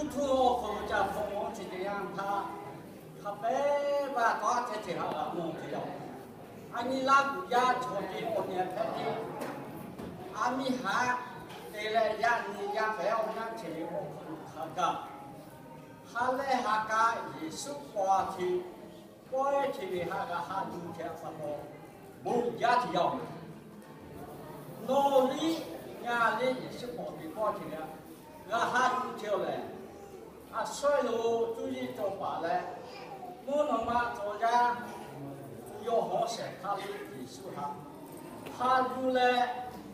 Htu awˬ hk'aw lo ca hpaw mawˬ ce teˇ yanˇ htaˇ, hk'a pehˉ baˆ tawˇ aˉ chehˇ ceuˬ haꞈ g'a mawˬ ce yaˇ-oˬ. A nyi laˇ kuˬ yaˇ chaw ce awˬ nyi hpehꞈ ce, a miˇ haꞈ te leh yaˇ nyi yaˇ hpehꞈ awˬ yanˇ ce ve awˬ hk'aw lo hk'a gaˬ, ha lehˬ ha k'a Yeˍsuˆ paw ce, pawehˇ ce ve haꞈ g'a haꞈ yuˬ ce pa taw, bon jaˇ ce yaˇ-oˬ. Nawˬ liˇ ngaˬ liˇ Yeˍsuˆ paw ce pawehˇ ce ve haꞈ g'a haꞈ yuˬ ce-oˬ lehˬ, a sawˉ lo cuˇ yiˇ cawˬ paˍ leh, mvuhˇ naw ma cawˬ jaˇ, yawˇ hawˉ shehˍ hk'aˇ liˇ Yeˍsuˆ haꞈ haꞈ yuˬ leh,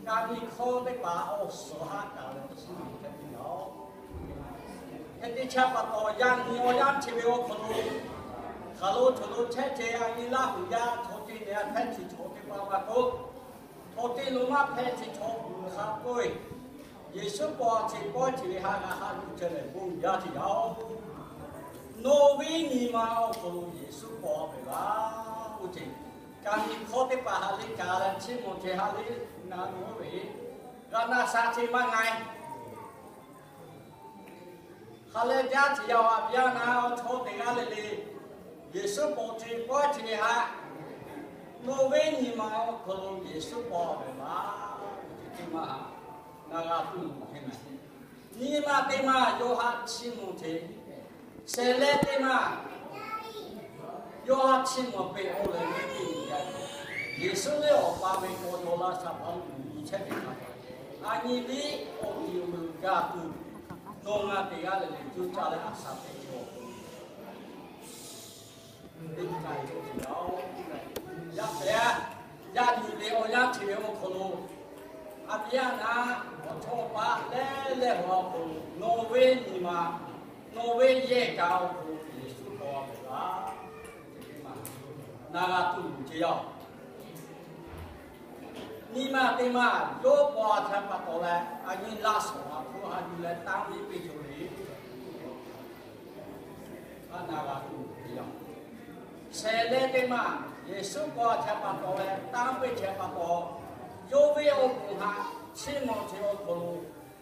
ka nyi hkawˇ teˇ hpaˍ awˬ suhˍ haꞈ kaˬ leh chi hk'e te yaˇ-oˬ. Hk'e te chehˇ pa taw, yaˇ nyi awˬ yanˇ chi ve awˬ hk'aw lo, hk'aˬ lo htaꞈ lo chehˇ ce a nyi laˇ kuˬ yaˇ chaw ce nehˬ a hpehꞈ ce chaw teˇ hpaˍ maˇ k'oˆ, chaw te lo maˇ hpehꞈ ce chaw uiˍ hk'a k'oˆ-e, Yeˍsuˆ paw ce pawehˇ ce ve haꞈ g'a haꞈ yuˬ ce lehˬ bon jaˇ ce yaˇ-oˬ. Nawˬ ve nyi ma awˬ hk'aw lo Yeˍsuˆ paw pehꞈ laˇ k'oˆ ce, ka nyi hkawˇ teˇ hpaˍ haꞈ le kaˬ leh chiˇ mvuh ce haꞈ le na nawˬ ve g'a na sha ce maˇ ngaˬ. Hk'a lehˬ jaˇ ce yaˇ-oˬ, a pi yaˇ na awˬ chaw teˇ g'aˇ le le, Yeˍsuˆ paw ce pawehˇ ce ve haꞈ, nawˬ ve nyi ma awˬ hk'aw lo Yeˍsuˆ paw pehꞈ laˇ k'oˆ ce teˇ maˇ haꞈ na g'a tuˬ loˬ ce mehˍ. Nyi ma teˇ maˇ yawˇ haꞈ chiˇ mvuh ce, shehˍ leh teˇ maˇ yawˇ haꞈ chiˇ mvuh peuˬ-oˬ leh ve teˇ nyi yaˇ, Yeˍsuˆ lehˬ awˬ pa ve k'aw yaw laˇ shaˍ pa luˬ nyi chehˇ ve htaꞈ, a nyi liˇ awˬ nyi awˬ meuꞈ g'a tuˬ, nawˬ ngaˬ teˇ g'aˇ le le coˇ caˇ leh a shaˍ teꞈ ve awˬ hk'aw lo teˇ kaˬ yaˇ pehꞈ, yaˇ nyi ve awˬ yanˇ chi ve awˬ hk'aw lo, a pi yaˇ na awˬ chawˇ paˆ leh leh awˬ hk'aw lo nawˬ ve nyi ma, nawˬ ve yehˬ kaꞈ awˬ hk'aw lo Yeˍsuˆ paw pehꞈ laˇ, na g'a tuˬ loˬ ce yaˇ-oˬ. Nyi ma teˇ maˇ yawˇ paw a htaꞈ pa taw leh a nyi laˇ shawˍ a htoꞈ haꞈ yuˬ leh tanˇ piˇ piˇ cawˬ ve, a na g'a tuˬ loˬ ce yaˇ. Shehˍ leh teˇ maˇ Yeˍsuˆ paw a htaꞈ pa taw leh tanˇ piˇ htaꞈ pa taw, yawˇ ve awˬ bon haꞈ chiˇ mvuh ce awˬ hk'aw lo,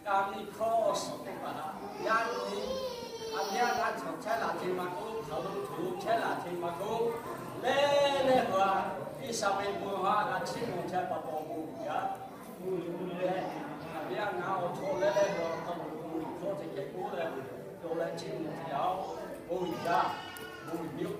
ka nyi hkawˇ awˬ suhˍ teˇ hpaˍ haꞈ, yaˇ nyi, a pi yaˇ na chaw chehˇ laˬ ce maˇ k'oˆ, hk'aˬ lo htaꞈ lo chehˇ laˬ ce maˇ k'oˆ, leh leh hu a, Iˉsaˍreˍlaˆ bon haꞈ g'a chiˇ mvuh htaꞈ pa taw bon uiˍ jaˇ, bon uiˍ leh, a pi yaˇ na awˬ chaw leh leh hu a hk'aˬ lo bon uiˍ hkawˇ ce hk'e k'oˆ leh, cawˬ leh chiˇ mvuh ce yaˇ-oˬ. Bon uiˍ jaˇ, bon uiˍ miˇ-oˬ.